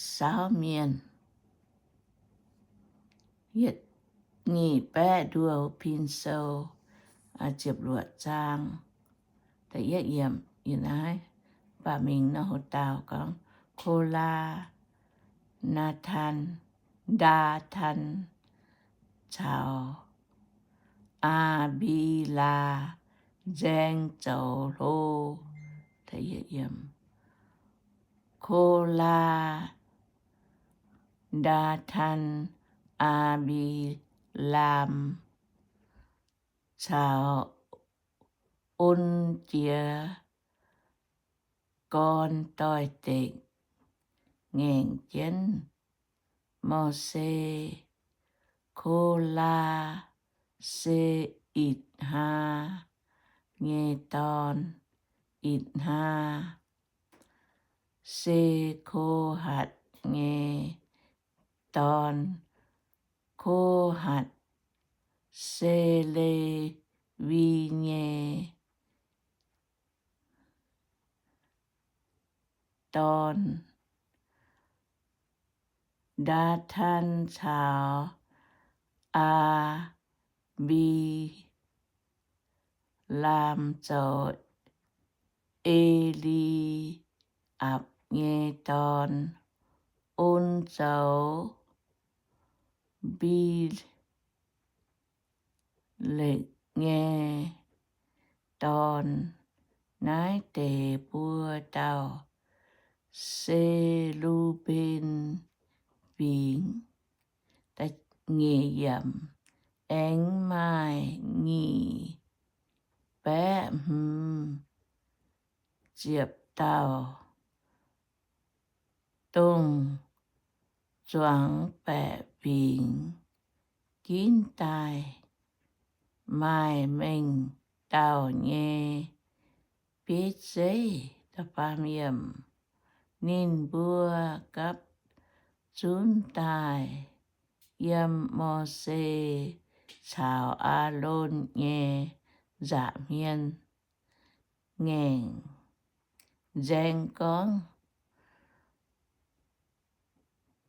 saauv mienh. Yietc nyic baeqv nduov Pin Sou, ziepc luoqc zaang, da'yietv yiemc, yie naaiv baac mingh nor houc dauh gorngv, Ko^laa, Naa^tan, Ndaa^tan caux Aa^mbi^laa nzaeng zoux hlo. Ko^laa, Ndaa^tan, Aa^mbi^laam caux On jiex gorn doix-dekc ngaengc jienv Mose, Ko^laa se Itc^haa nyei dorn. Itc^haa se Ko^hatc nyei dorn. Ko^hatc se Lewi nyei dorn. Ndaa^tan caux Aa^mbi^laam zoux E^li^apc nyei dorn. On zoux Mbi^lekc nyei dorn. Naaiv deix buo dauh se Lu^mben Fingx. Aengx maaih nyic baeqv hmz ziepc dauh dongh zuangx baeqc fingx ginv daaih maaih mengh dauh nyei bieiv zeiv. Ninh mbuo gapv zunv daaih yiem Mose caux Aalon nyei nza'hmien ngaengc nzaeng gorngv,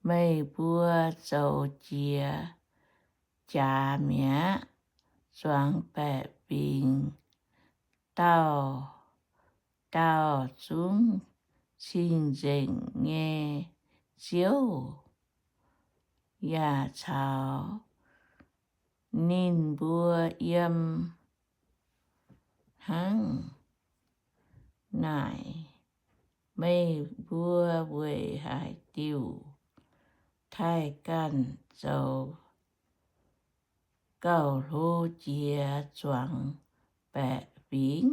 Meih mbuo zoux jiex jaax mi'aqv. Zuangx baeqc fingx dauh dauh zungv cing-nzengc nyei Ziouv yaac caux ninh mbuo yiem hnangv naaic. Meih mbuo weic haaix diuc taaih ganh zoux gauh hlo jiex zuangx baeqc fingx?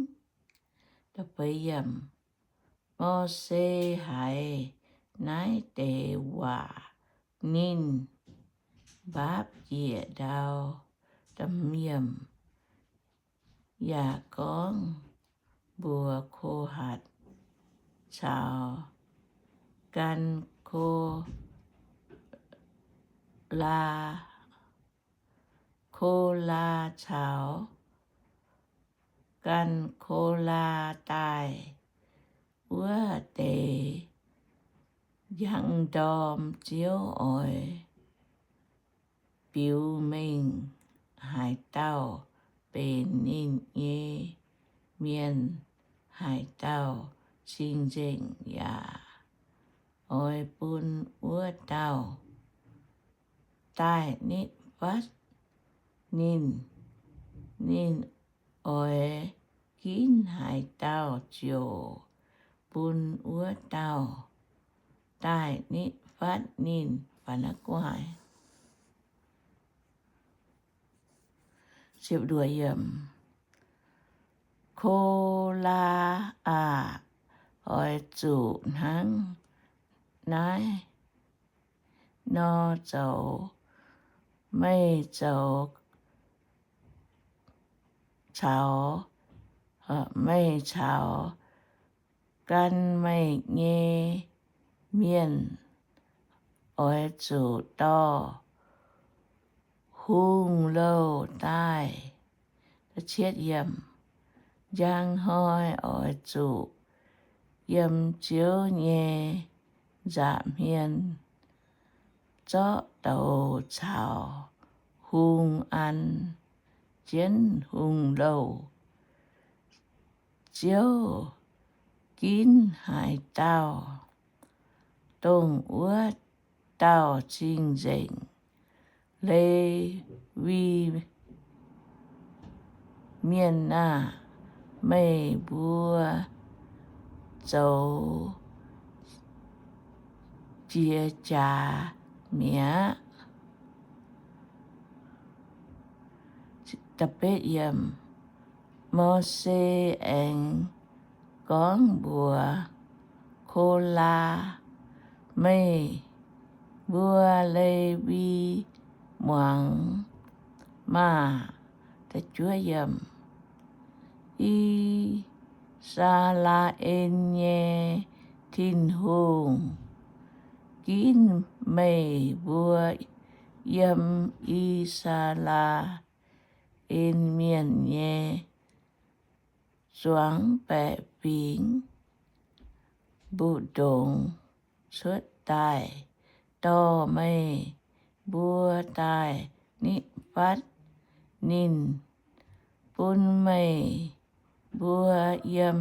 Mose haiz naaiv deix waac, ninh mbaapv njiec ndau. Yaac gorngv mbuox Ko^hatc caux gan Ko^laa, Ko^laa caux gan Ko^laa daaih wuov deix njang ndorm Ziouv oix biux mengh haaix dauh benx ninh nyei mienh, haaix dauh cing-nzengc yaac oix bun wuov dauh daaih nitv fatv ninh. Ninh oix ginv haaix dauh ziouc bun wuov dauh daaih nitv fatv ninh. Ko^laa aah! Oix zuqc hnangv naaiv nor zoux. Meih zoux caux, meih caux gan meih nyei mienh oix zuqc dorh hungh louh daaih. Njang hnoi oix zuqc yiem Ziouv nyei nza'hmien zorqv douz caux hung an jienv hungh louh. Ziouv ginv haaix dauh, dongh wuov dauh cing-nzengc. Lewi Mienh aah! Meih mbuo zoux jiex jaax mi'aqv. Mose aengx gorngv mbuox Kolaa, Meih mbuo Lewi muangx maah! I^saa^laa^en nyei Tin-Hungh ginv meih mbuo yiem I^saa^laa^en Mienh nyei zuangx baeqc fingx mbu'ndongx cuotv daaih, dorh meih mbuo daaih nitv fatv. Ninh bun meih mbuo yiem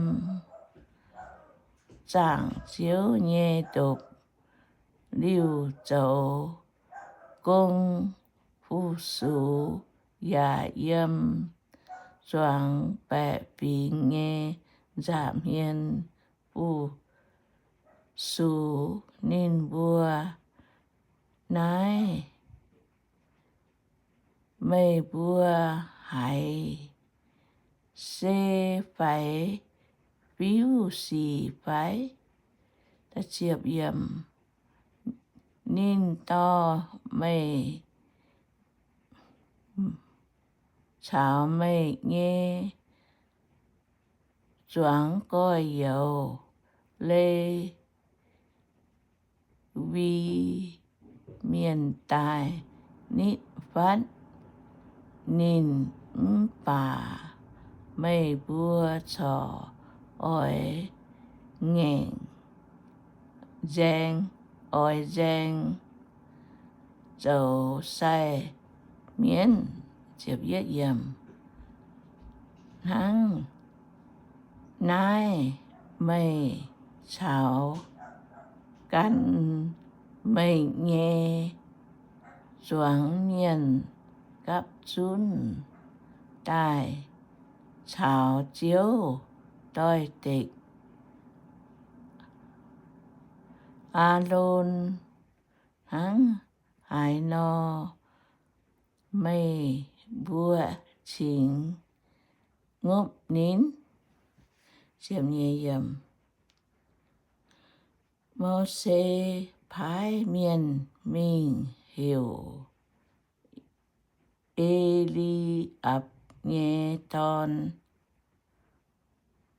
zaangc Ziouv nyei ndopv-liuh zoux gong fu-sux, yaac yiem zuangx baeqc fingx nyei nza'hmien fu-sux ninh mbuo. Naaiv meih mbuo haiz se faix fiuv-sic fai? Ninh dorh meih caux meih nyei zuangx gorx-youz, Lewi Mienh, daaih nitv fatv ninh, mv baac meih mbuo corc oix ngaengc nzaeng, oix nzaeng zoux sai mienv. Hnangv naaiv meih caux gan meih nyei zuangx mienh gapv zunv daaih caux Ziouv doix-dekc. Aalon, hnangv haaix nor meih mbuo cingx ngopv ninh? Mose paaiv mienh mingh heuc E^li^apc nyei dorn,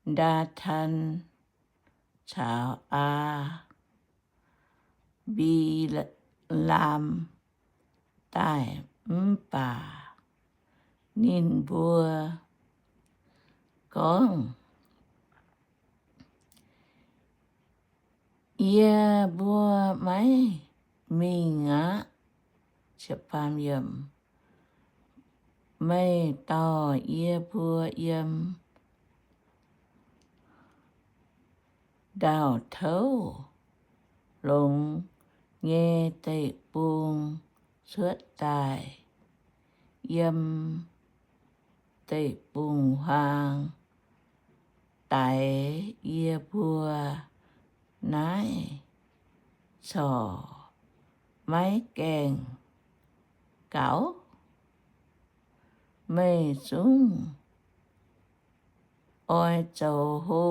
Ndaa^tan, caux Aa^mbi^laam daaih, mv baac ninh mbuo gorngv, Yie mbuo maiv mingh aqv. Meih dorh yie mbuo yiem ndau-touv-longx nyei deic-bung cuotv daaih, yiem deic-bung-huaang daix yie mbuo naaiv corc maiv gaengh gaux. Meih zungv oix zoux hlo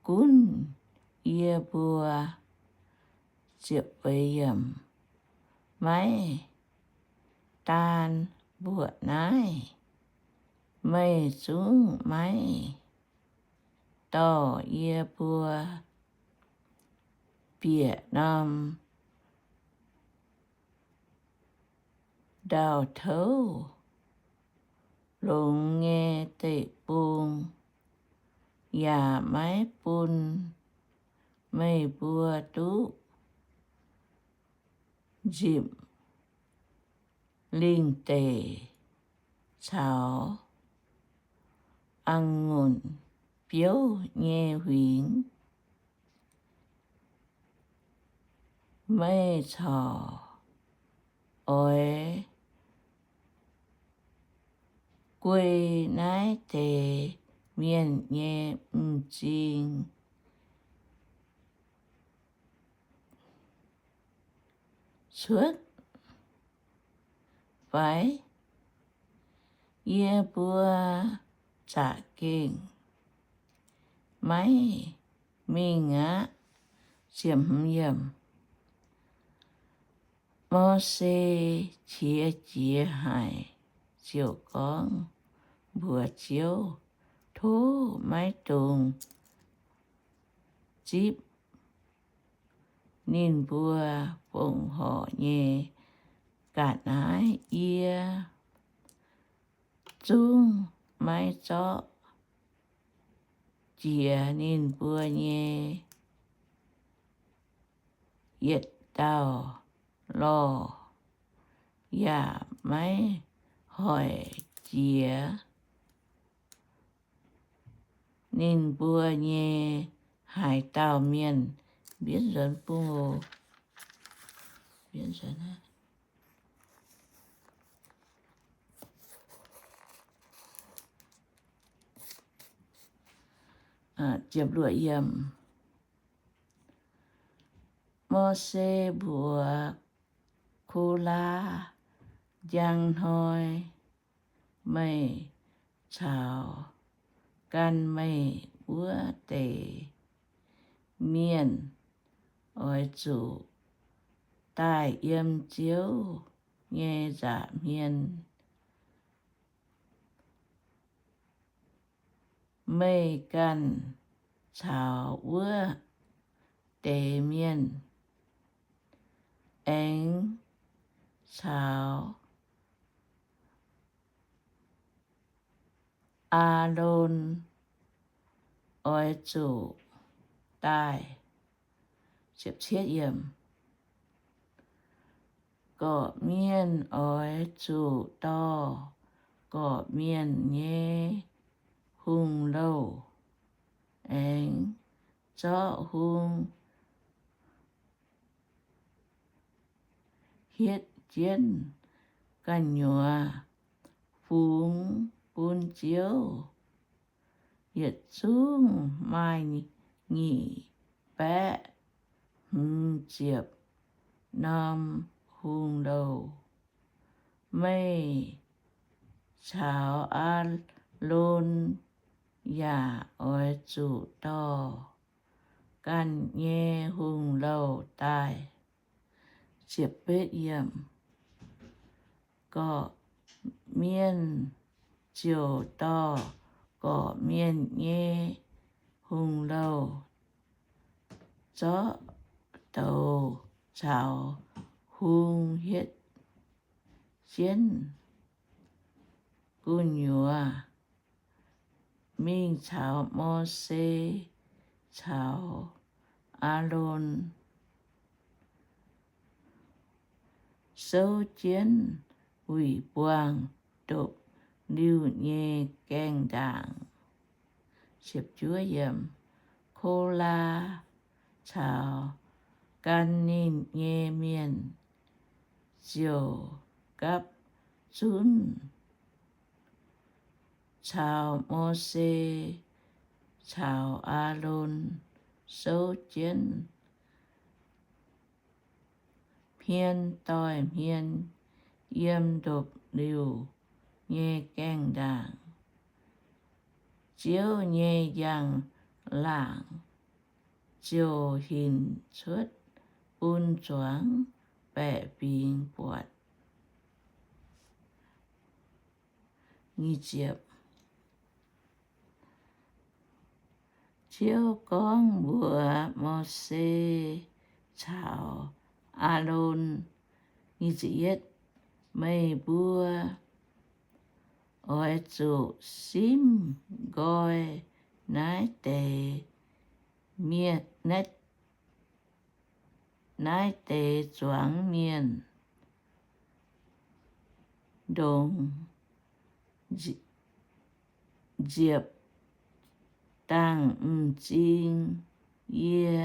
gunv yie mbuo. Maiv daan mbuoqc naaiv, meih zungv maiv dorh yie mbuo bieqc norm ndau-touv-longx nyei deic-bung, yaac maiv bun meih mbuo duqv nzipc lingh deic caux a'ngunc biouv nyei huingx. Meih corc oix guei naaiv deix mienh nyei m'zing cuotv fai? Yie mbuo za'gengh maiv mingh aqv. Mose qiex jiez haic, ziouc gorngv mbuox Ziouv, Tov maiv dungx zipv ninh mbuo fongc horc nyei ga'naaiv. Yie zungv maiv zorqv jiex ninh mbuo nyei yietc dauh lorh, yaac maiv hoic jiex ninh mbuo nyei haaix dauh mienh. Mbienv nzuonx bung oc. Mose mbuox Kolaa, Njang hnoi meih caux gan meih wuov deix mienh oix zuqc daaih yiem Ziouv nyei nza'hmien. Meih ganh caux wuov deix mienh aengx caux Aalon oix zuqc daaih. Gorqv-mienh oix zuqc dorh gorqv-mienh nyei hungh louh aengx zorqv hung hietv jienv gu'nyuoz fungx bun Ziouv. Yietc zungv maaih nyic baeqv hmz ziepc norm hungh louh. Meih caux Aalon yaac oix zuqc dorh ganh nyei hungh louh daaih. Gorqv-mienh ziouc dorh gorqv-mienh nyei hungh louh zorqv douz caux hung hietv jienv gu'nyuoz mingh caux Mose caux Aalon souv jienv wuic buangh ndopv-liuh nyei gaengh ndaangc. Kolaa caux gan ninh nyei mienh ziouc gapv zunv caux Mose caux Aalon souv jienv hmien doix hmien yiem ndopv-liuh nyei gaengh ndaangc. Ziouv nyei njang-laangc ziouc hinc cuotv bun zuangx baeqc fingx buatc. Ziouv gorngv mbuox Mose caux Aalon, Meih mbuo oix zuqc simv nqoi naaiv deix mienh, naaiv naaiv deix zuangx mienh ndongc nziepc dangh m'zing, yie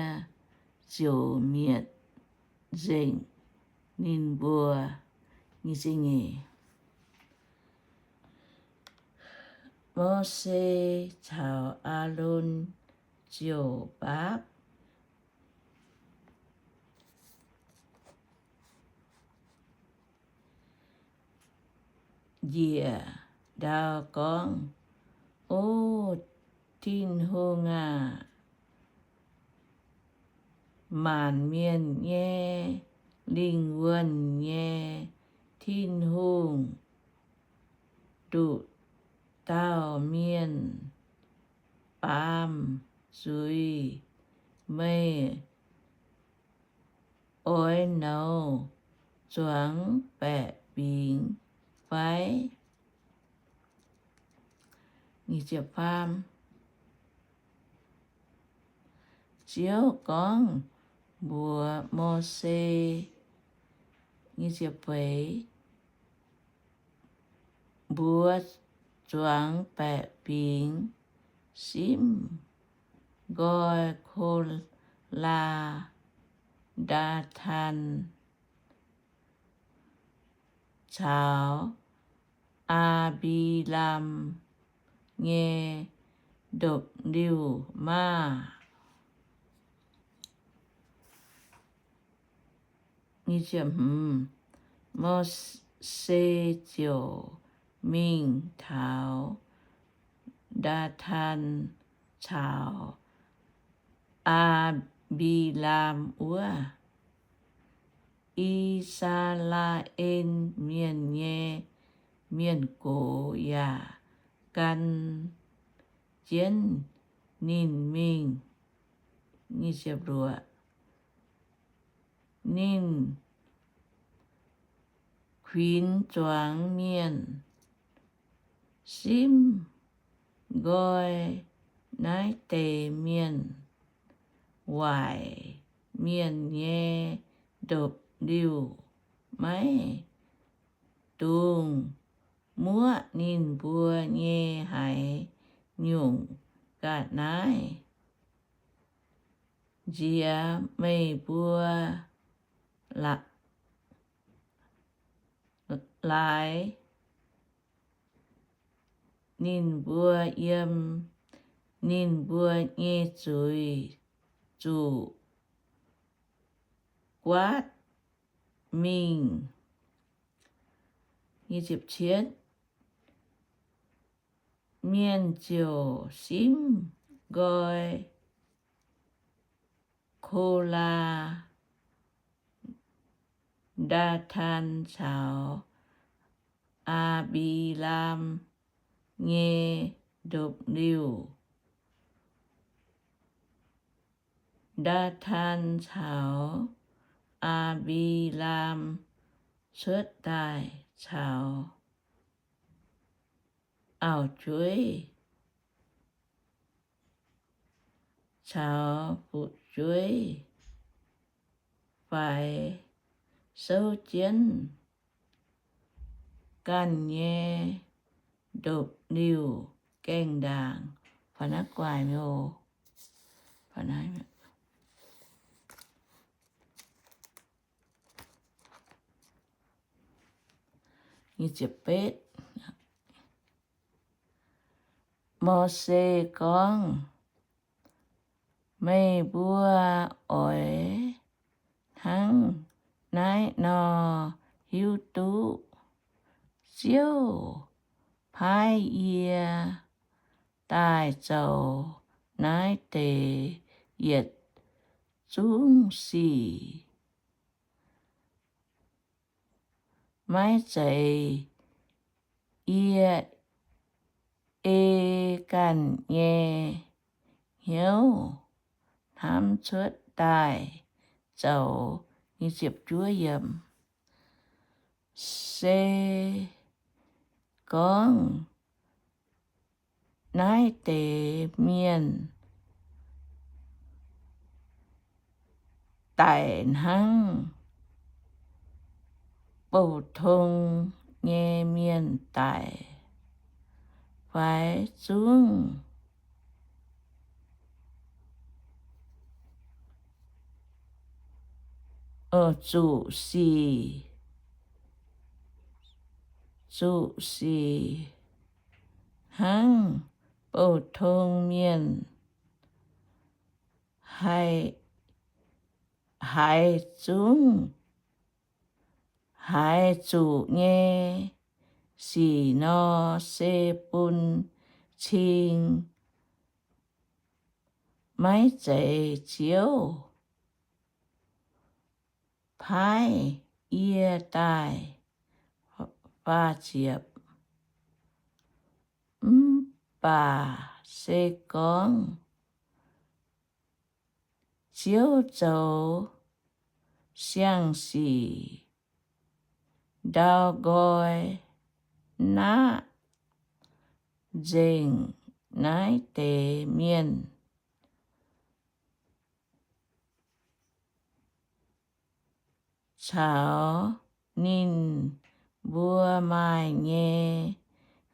ziouc mietc nzengc ninh mbuo. Mose caux Aalon ziouc mbaapv njiec ndau gorngv, O Tin-Hungh aah! Maanc mienh nyei lingh wuonh nyei Tin-Hungh, nduqc dauh mienh baamz zuiz meih oix nouz zuangx baeqc fingx fai? Ziouv gorngv mbuox Mose, Mbuo zuangx baeqc fingx simv nqoi Ko^laa^, Ndaa^tan caux Aa^mbi^laam nyei ndopv-liuh maah! Mose ziouc mingh taux Ndaa^tan caux Aa^mbi^laam wuov I^saa^laa^en Mienh nyei mienh gox yaac gan jienv ninh mingh. Ninh kuinx zuangx mienh simv nqoi naaiv deix mienh waaic mienh nyei ndopv-liuh, maiv dungx muoqv ninh mbuo nyei haaix nyungc ga'naaiv. Nziex meih mbuo laaix ninh mbuo yiem ninh mbuo nyei zuiz zuqc guaatv mingh. Mienh ziouc simv nqoi Ko^laa^, Ndaa^tan caux Aa^mbi^laam nyei ndopv-liuh. Ndaa^tan caux Aa^mbi^laam cuotv daaih caux auv-jueiv caux fu'jueiv faix souv jienv ganh nyei ndopv-liuh gaengh ndaangc. Mose gorngv, Meih mbuo oix hnangv naaiv nor hiuv duqv Ziouv paaiv yie daaih zoux naaiv deix yietc zungv sic. Maiv zeiz yie ei ganh nyei hnyouv hnamv cuotv daaih zoux. Se gorngv naaiv deix mienh daic hnangv bouh tong nyei mienh daic fai zungv zuqc sic, zuqc sic hnangv bouh tong mienh haiz zungv haiz zuqc nyei sic nor, se bun cing maiv zeiz Ziouv paaiv yie daaih. Mv baac se gorngv Ziouv zoux siang-sic ndau nqoi naqv nzengc naaiv deix mienh caux ninh mbuo maaih nyei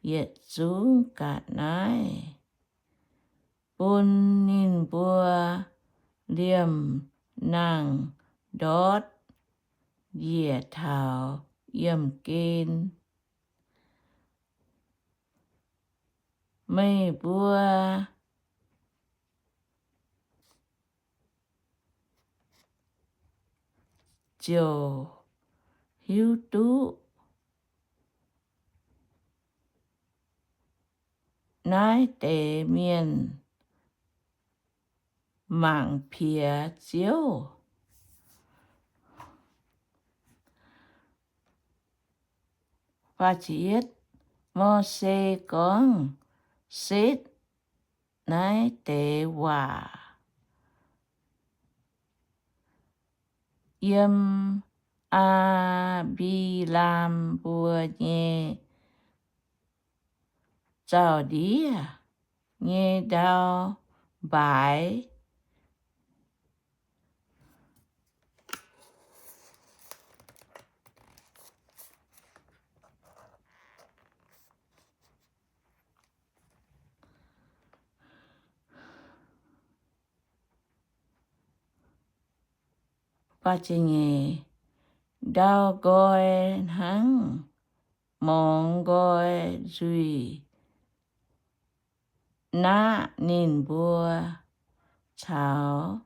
yietc zungv ga'naaiv, bun ninh mbuo liemh nangh ndortv njiec taux yiemh gen. Meih mbuo ziouc hiuv duqv naaiv deix mienh mangc piex Ziouv. Mose gorngv setv naaiv deix waac yiem Aa^mbi^laam mbuo nyei zaux-ndiev nyei ndau mbaaix. Ndau nqoi hnangv morngx nqoi nzuih naqv ninh mbuo caux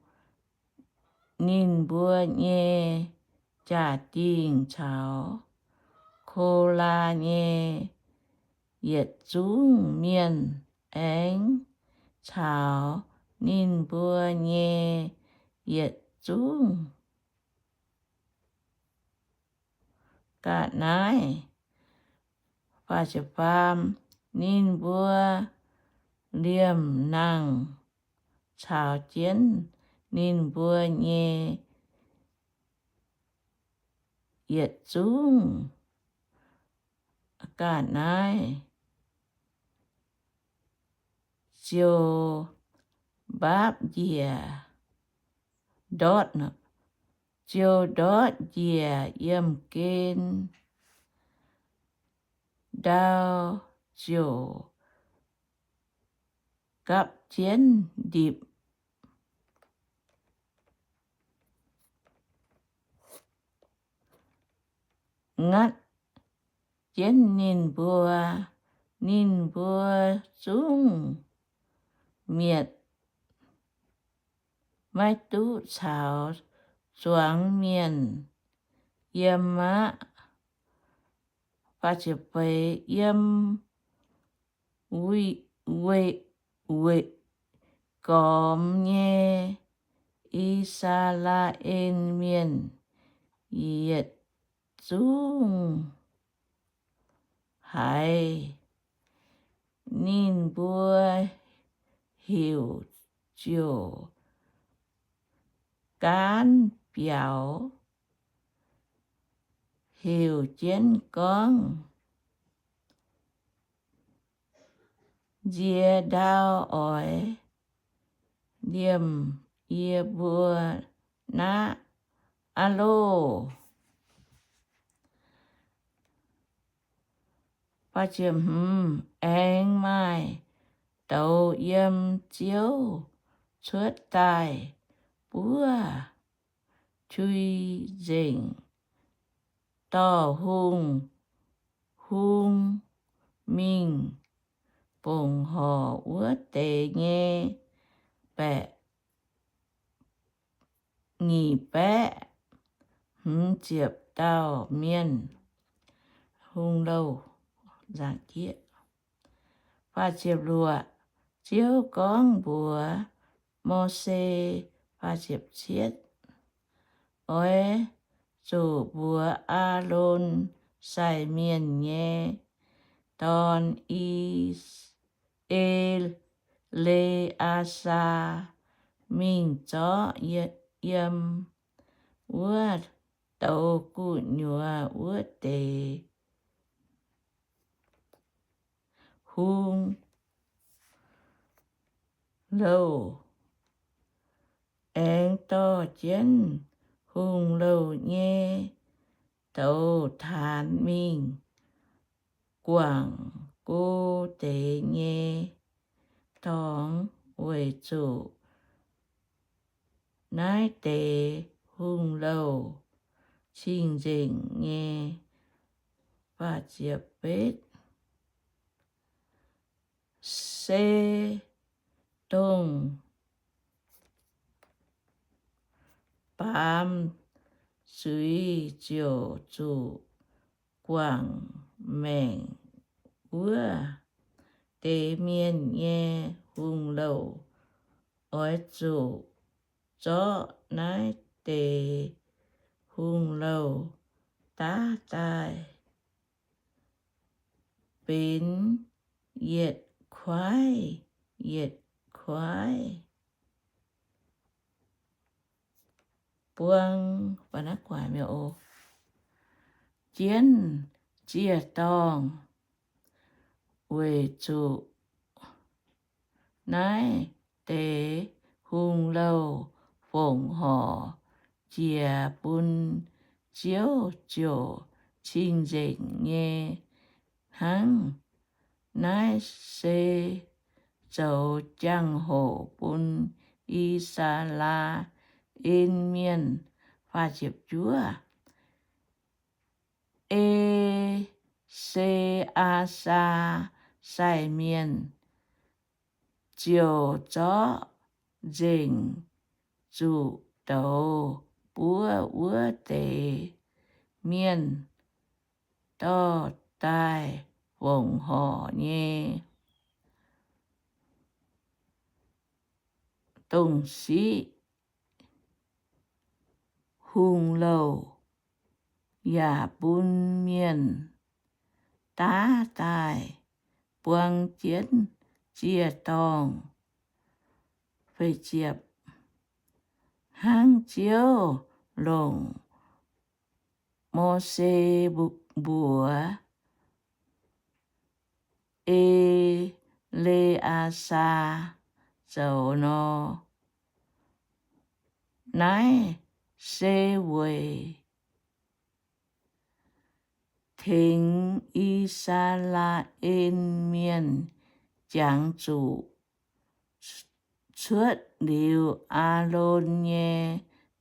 ninh mbuo nyei jaa-dingh caux Kolaa nyei yietc zungv mienh aengx caux ninh mbuo nyei yietc zungv ga'naaiv. Faam, ninh mbuo liemh nangh caux jienv ninh mbuo nyei yietc zungv ga'naaiv ziouc mbaapv njiec ndortv, ziouc ndortv njiec yiemh gen. Ndau ziouc gapv jienv ndipc, ngatv jienv ninh mbuo. Ninh mbuo zungv mietc, maiv duqv caux zuangx mienh yiem aqv. Yiem weih, weih gormx nyei I^saa^laa^en Mienh yietc zungv haiz ninh mbuo heuc ziouc gaanv biaux, heuc jienv gorngv, Nziex ndau oix liemh yie mbuo naqv Aa lo, aengx maaih douz yiem Ziouv cuotv daaih buov qui nzengc dorh hungh, hungh mingh fongc horc wuov deix nyei baeqc, nyic baeqv hmz ziepc dauh mienh. Hungh louh. Ziouv gorngv mbuox Mose, oix zuqc mbuox Aalon sai mienh nyei dorn, E- Ele^aa^saa, mingh zorqv yiem wuov douz gu'nyuoz wuov deix hungh louh, aengx dorh jienv hungh louh nyei douz taanx mingh guangc go deix nyei dorngx, weic zuqc naaiv deix hungh louh cing-nzengc nyei. Se dongh baamz zuiz ziouc zuqc guangc maengc wuov deix mienh nyei hungh louh. Oix zuqc zorqv naaiv deix hungh louh daav daaih benx yietc kuaaiv yietc kuaaiv buang jienv ziec-dorngh, weic zuqc naaiv deix hungh louh fongc horc jiex bun Ziouv ziouc cing-nzengc nyei hnangv. Naaiv se zoux jangx-hoc bun I^saa^laa^en Mienh. E^le^aa^saa sai mienh ziouc zorqv nzengc zuqc douz buov wuov deix mienh dorh daaih fongc horc nyei dongh siqv hungh louh yaac bun mienh daav daaih buang jienv ziec-dorngh. Hnangv Ziouv longc Mose mbuox E^le^aa^saa zoux nor. Naaiv se weic tengx I^saa^laa^en Mienh jangx zuqc cuotv liuz Aalon nyei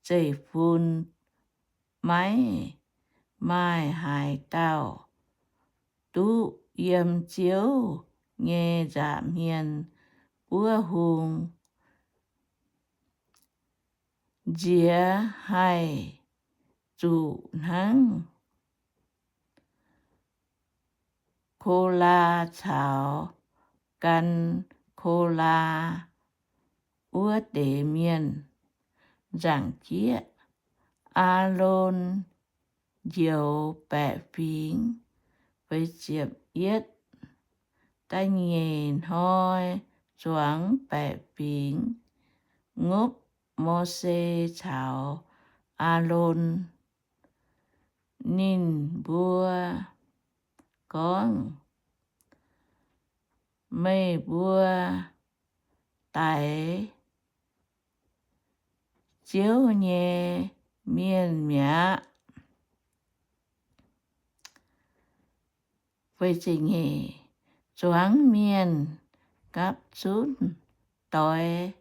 zeiv-fun maiv maaih haaix dauh duqv yiem Ziouv nyei nza'hmien buov hung. Nziex haih zuqc hnangv Kolaa caux gan Kolaa wuov deix mienh. Nzaangc jieqv, Aalon njoux baeqc fingx. Da'nyeic hnoi zuangx baeqc fingx, ngopv Mose caux Aalon. Ninh mbuo gorngv, Meih mbuo daix Ziouv nyei mienh mi'aqv. Zuangx mienh gapv zunv doix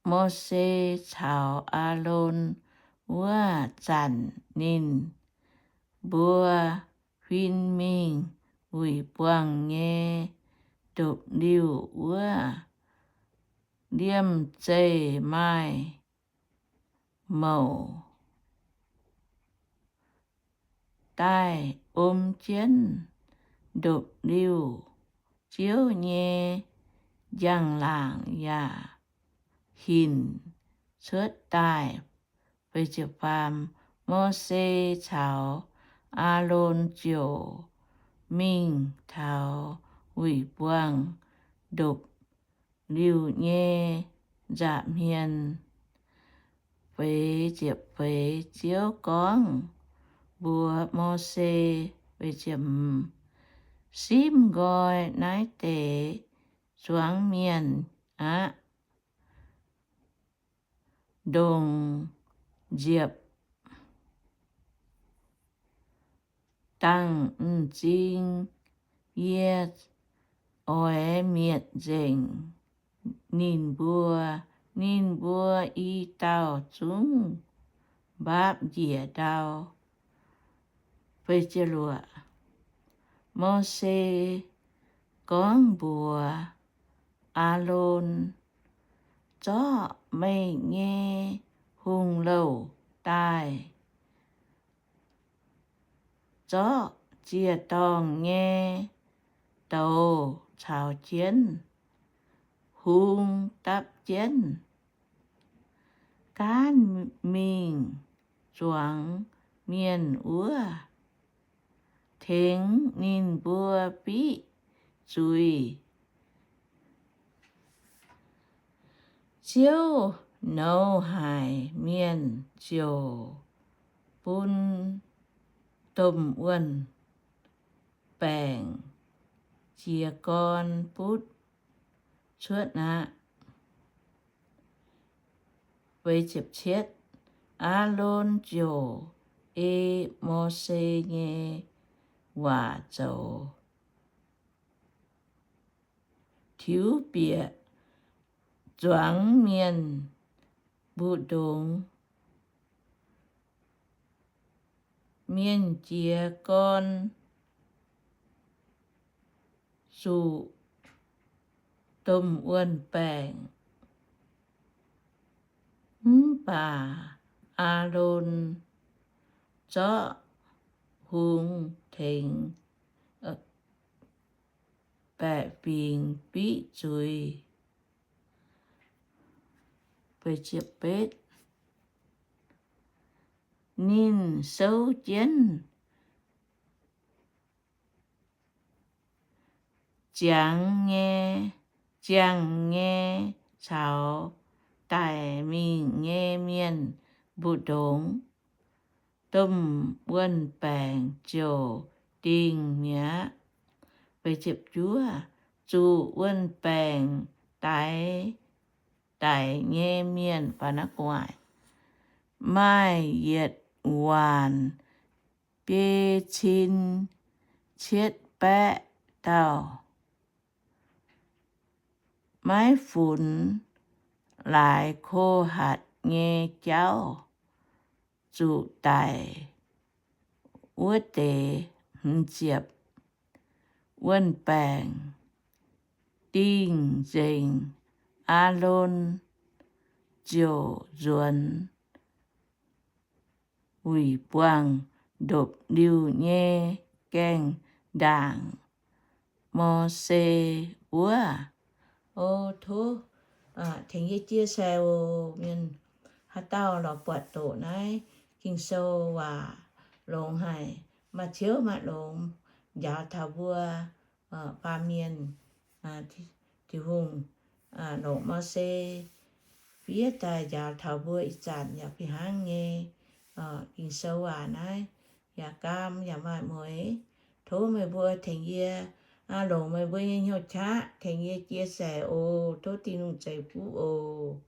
Mose caux Aalon wuov zanc, ninh mbuo huin mingh wuic buangh nyei ndopv-liuh wuov. Liemh zeih maaih mouc daaih om jienv ndopv-liuh. Ziouv nyei njang-laangc yaac hinc cuotv daaih. Mose caux Aalon ziouc mingh taux wuic buangh ndopv-liuh nyei nza'hmien. Feix ziepc feix, Ziouv gorngv mbuox Mose, Simv nqoi naaiv deix zuangx mienh aqv. Ndongc nziepc dangh m'zing yie oix mietc nzengc ninh mbuo. Ninh mbuo i dauh zungv mbaapv njiec ndau. Mose gorngv mbuox Aalon, Zorqv meih nyei hungh louh daaih. Zorqv ziec-dorngh nyei douz caux jienv, hung dapv jienv, gaanv mingh zuangx mienh wuov, tengx ninh mbuo biqv zuiz. Ziouv nouz haic mienh ziouc bun domh wuon-baengc jiez gorn butv cuotv aqv. Aalon ziouc ei Mose nyei waac zoux, tiux bieqc zuangx mienh mbu'ndongx. Mienh jiez gorn zuqc domh wuon-baengc. Mv baac Aalon zorqv hungx tengx baeqc fingx biqv zuiz. Ninh souv jienv ziangx nyei, ziangh nyei caux daic mingh nyei mienh mbu'ndongx, domh wuon-baengc ziouc dingh mi'aqv. Zuqc wuon-baengc daix daic nyei mienh maaih yietc waanc biei cin cietv baeqv dauh. Maiv funx laaix Ko^hatc nyei jauv zuqc daic wuov deix. Hmz ziepc, wuon-baengc dingh nzengc, Aalon ziouc nzuonx wuic buangh ndopv-liuh nyei gaengh ndaangc Mose wuov. O, tov tengx yie chia sẻ oc mienh. Haaix dauh lorz buatc doqc naaiv Ging-Sou waac longx haic, maaih ciouv maaih longx njaaux taux mbuo baamh mienh. Tin-Hungh longc Mose fiev daaih njaaux taux mbuo ih zanc yaac fih hnangv nyei Ging-Sou waac naaiv yaac gaam yaac maaih mueiz. Tov meih mbuo tengx yie longc meih mbuo nyei hnyouv qaqv tengx yie chia sẻ oc. Tov Tin-Hungh ceix fuqv oc.